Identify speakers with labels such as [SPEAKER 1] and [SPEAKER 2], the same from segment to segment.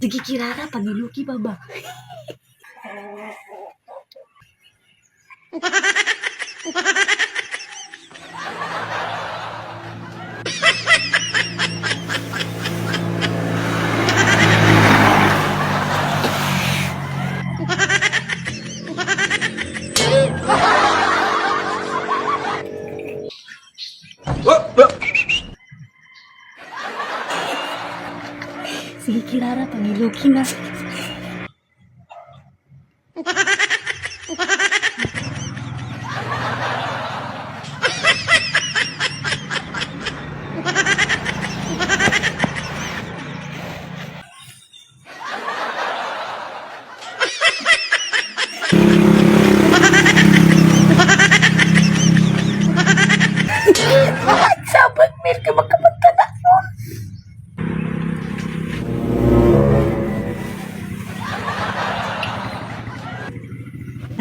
[SPEAKER 1] Sige, Kirara, pangiluki pa ba? Sige, Kirara, pangiluki na. Sabag, Mirka, magkamagkanak mo.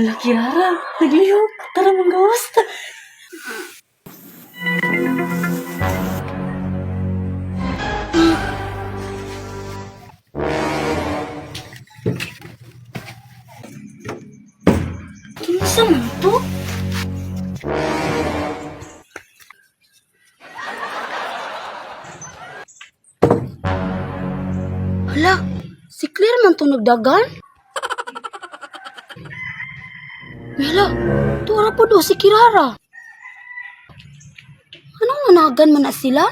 [SPEAKER 1] Ala, Kirara, naglihok. Tara, manggawas ta. Kinsa man to? Hala, si Claire man to nagdagan? Mela, tuara po do si Kirara. Anong nanagan man na sila?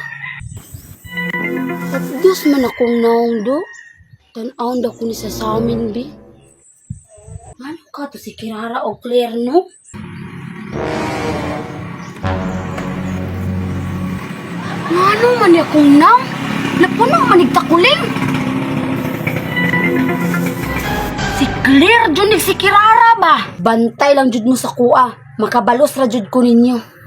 [SPEAKER 1] Diyos man akong naong do. Tanaon daw ko ni sa samin, bi. Ano ka to si Kirara o Claire, no? Ngano man ni akong naong? Napuno man takuling. Si Claire jud ni si Kirara ba? Bantay lang jud mo sa kuha. Makabalos ra jud ko ninyo.